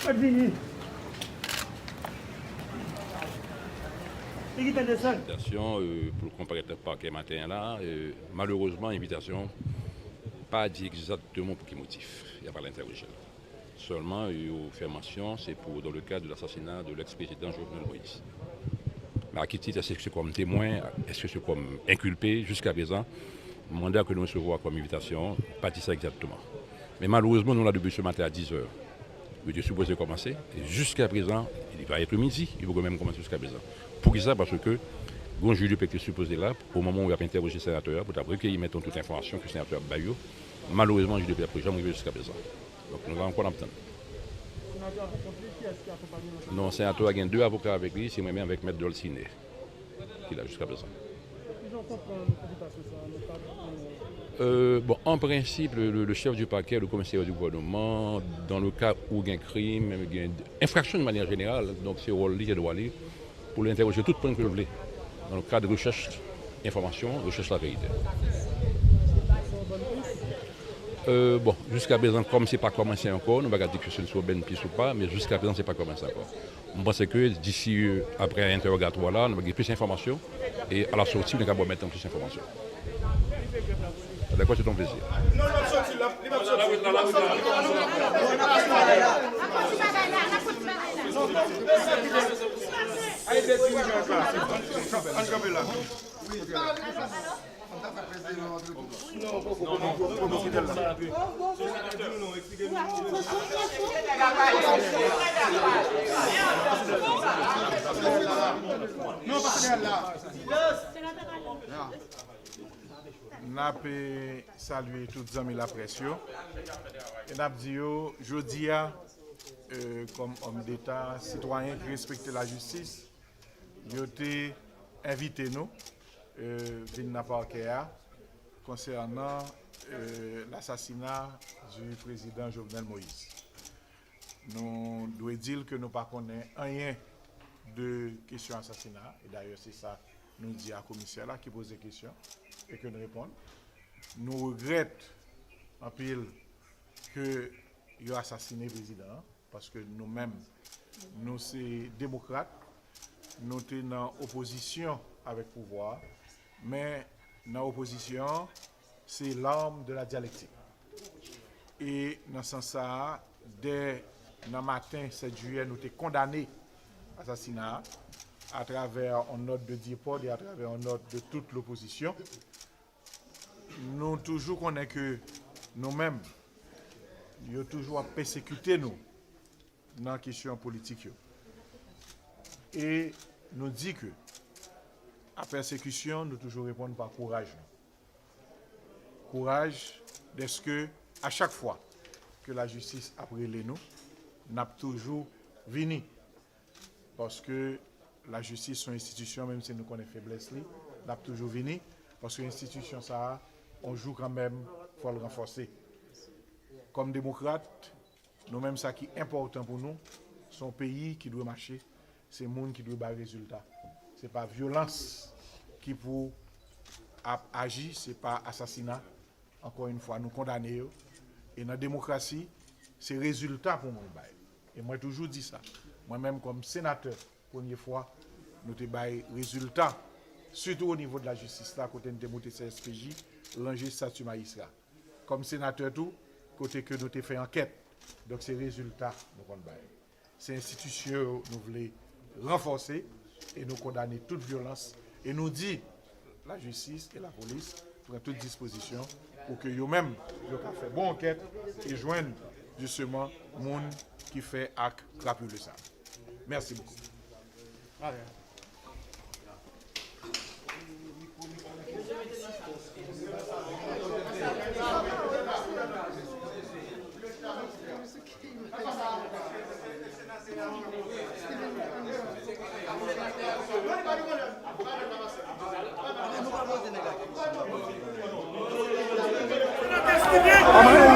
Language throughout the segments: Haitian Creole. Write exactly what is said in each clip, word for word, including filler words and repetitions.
Mwen vini. Li ki tande sa. Envitasyon, euh, pou l konparèt nan pakè maten an la, euh, malerezman, envitasyon pa di egzakteman pou ki motif y ap al entèwoje l. Sèlman, yo fè mansyon, se pou, dans le cadre de l'assassinat de l'ex-président Jovenel Moïse. Men a ki tit, èske se kòm temwen, èske se kòm enkilpe, jiska prezan, manda ke nou resevwa kòm envitasyon, pa di sa egzakteman. Men malerezman, nou la depi se maten a diz è. Yo te sipoze kòmanse, e jiska prezan, il va être midi, yo poko menm kòmanse jiska prezan. Poukisa? Paske gon jij de pè ki te sipoze la, o moman w ap entèwoje senatè a, pou t ap rekeyi, mettons, tout enfòmasyon ke senatè a ap bay yo, malerezman, jij de pè a poko janm rive jiska prezan. Donk, nou la ankò n ap tann. Senatè a rankontre, kiyès ki akonpaye l? Non, senatè a gen de avoka avèk li, se mwen menm avèk mèt Dolcine ki la jiska prezan. Kijan w konprann envitasyon sa a nan kad, euh, Euh, bon, en principe, le, le, le chef du parquet, le commissaire du gouvernement, dans le cas où gen krim, gen enfraksyon de manière générale, donk se wòl li, se dwa li, pou l entèwoje tout moun ke l vle, dans le cadre de rechèch enfòmasyon, rechèch laverite. Euh, bon, jiska prezan, kòm se pa kòmanse ankò, nou pa ka di ke se sou bòn pis ou pa, men jiska prezan, se pa kòmanse ankò. M panse ke disi, euh, aprè entèwogatwa la, nou va gen plis enfòmasyon, e a la sòti, nou ka ba w mèt plis enfòmasyon. Dakò, se yon plezi. N ap, eh, salye tout zanmi laprès yo. E n ap di yo, jodi a, eh, kòm òm deta, sitwayen ki respekte lajistis, yo te envite nou, eh, vin nan pakè a konsènan, eh, lasasina di prezidan Jovenel Moïse. Nou dwe di l ke nou pa konnen anyen de kesyon asasina a, e dayè se sa nou di a komisè la ki poze kesyon e ke n reponn. Nou regrèt anpil ke yo asasine prezidan an, paske nou menm, nou se demokrat, nou te nan opozisyon avèk pouvwa a, men nan opozisyon an, se l'arme de la dialectique. E nan sans sa a, dè nan maten sèt jiyè, nou te kondane asasina a, atravè yon nòt de depò e atravè yon nòt de tout lopozisyon. Nou toujou konnen ke nou menm, yo toujou ap pèsekite nou nan kesyon politik yo. E nou di ke a pèsekisyon, nou toujou reponn pa kouraj nou. Kouraj dèske a chak fwa ke lajistis ap rele nou, n ap toujou vini. Paske lajistis se yon enstitisyon, menm si nou konnen feblès li, n ap toujou vini, paske enstitisyon sa a, yon jou kanmenm, fò l ranfòse. Kòm demokrat, nou menm, sa ki enpòtan pou nou, se yon peyi ki dwe mache, se moun ki dwe bay rezilta. Se pa vyolans ki pou ap aji, se pa asasina. Ankò yon fwa, nou kondane yo. E nan demokrasi, se rezilta pou moun bay. E mwen toujou di sa. Mwen menm kòm senatè, premye fwa, nou te bay rezilta, sitou o nivo de lajistis la, kote n te moute C S P J, ranje estati majistra. Kòm senatè tou, kote ke nou te fè ankèt. Donk, se rezilta nou konn bay. Se enstitisyon yo nou vle ranfòse e nou kondane tout vyolans e nou di lajistis e lapolis pran tout dispozisyon pou ke yo menm, yo ka fè bon ankèt e jwenn, jisteman, moun ki fè ak krapile sa. Mèsi bokou.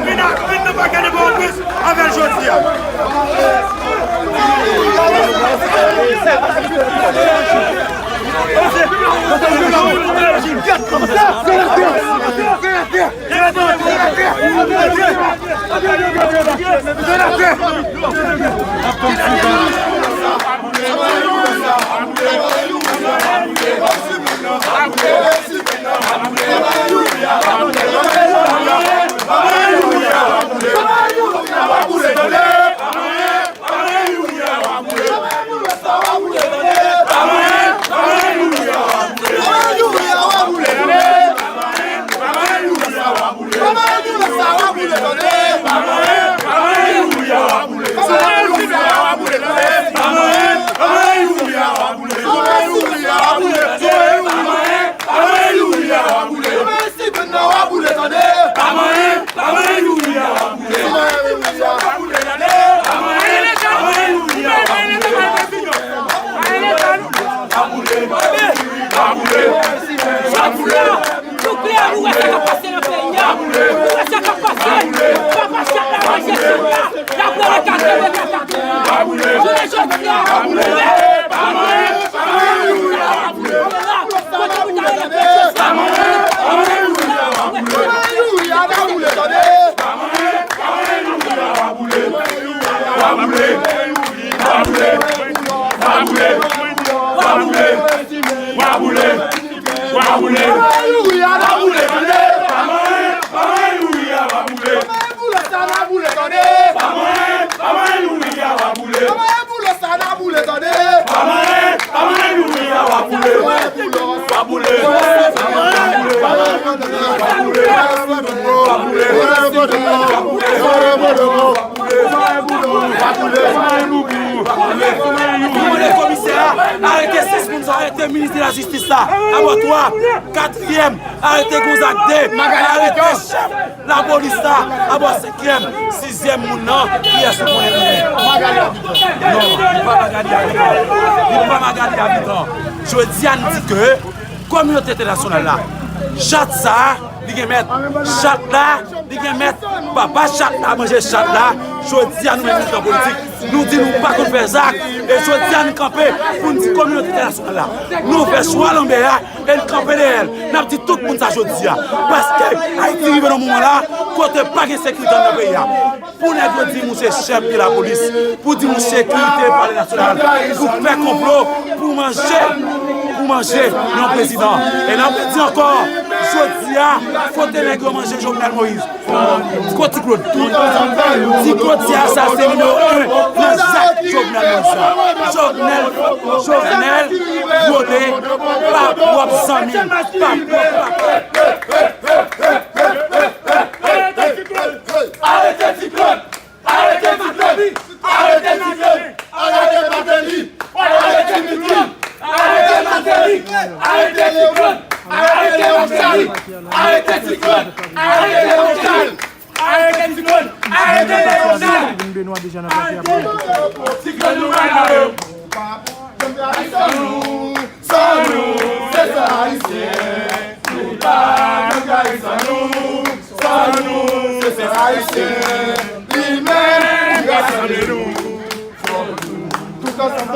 Vin ak vin nou pa gade bon plis avè l jodi a. Nou klè, nou wè sa k ap pase nan peyi a. Nou wè sa k ap pase. Papa Chat la manje chat la. L ap rele kake, rele kake. Jounen jodi a, nou wè. Kote nou ta rele pèsè sa? Mwen mande komisè a, arete sis moun sa, arete minis de lajistis la, abò twa, katriyèm, arete Gonzague de, arete chèf lapolis la, abò senkyèm, sizyèm moun nan, kiyès ou konnen li ye? Non, li pa Magali Abitan. Li pa Magali Abitan. Jodi a, n di ke kominote entènasyonal la, chat sa, li gen mèt. Chat la, li gen mèt. Papa chat la manje chat la. Jodi a, nou menm militan politik, nou di nou pa konn fè zak. E jodi a, nou kanpe pou n di kominote entènasyonal la, nou fè chwa Lanbè a e n kanpe dèyè l. N ap di tout moun sa jodi a. Paske Ayiti rive nan moman la kote pa gen sekirite anndan peyi a. Pou nèg yo di mouche chèf de lapolis, pou di mouche sekirite palè nasyonal, pou fè konplo, pou manje, pou manje yon prezidan. E n ap di ankò, jodi a, kote nèg yo manje Jovenel Moïse? Ti Claude. Ti Claude se asase nimewo en nan zak Jovenel Moïse la. Jovenel, Jovenel, vole, pa pwòp zanmi, pa pwòp patnè. Arete Ti Claude! Arete Ti Claude! Arete Ti Claude! Arete Martelly! Arete Ti Claude! Arete Martelly! Arete Ti Claude! Arete Martelly! Arete Ti Claude! Arete Léon Charles! Arete Ti Claude! Arete Léon Charles! Ti Claude nou pa nan yo! Sa nou, se sa Ayisyen. Nou pa nan kay sa nou. Sa nou, se sa Ayisyen. Li menm ki rasanble nou. Tout ansanm.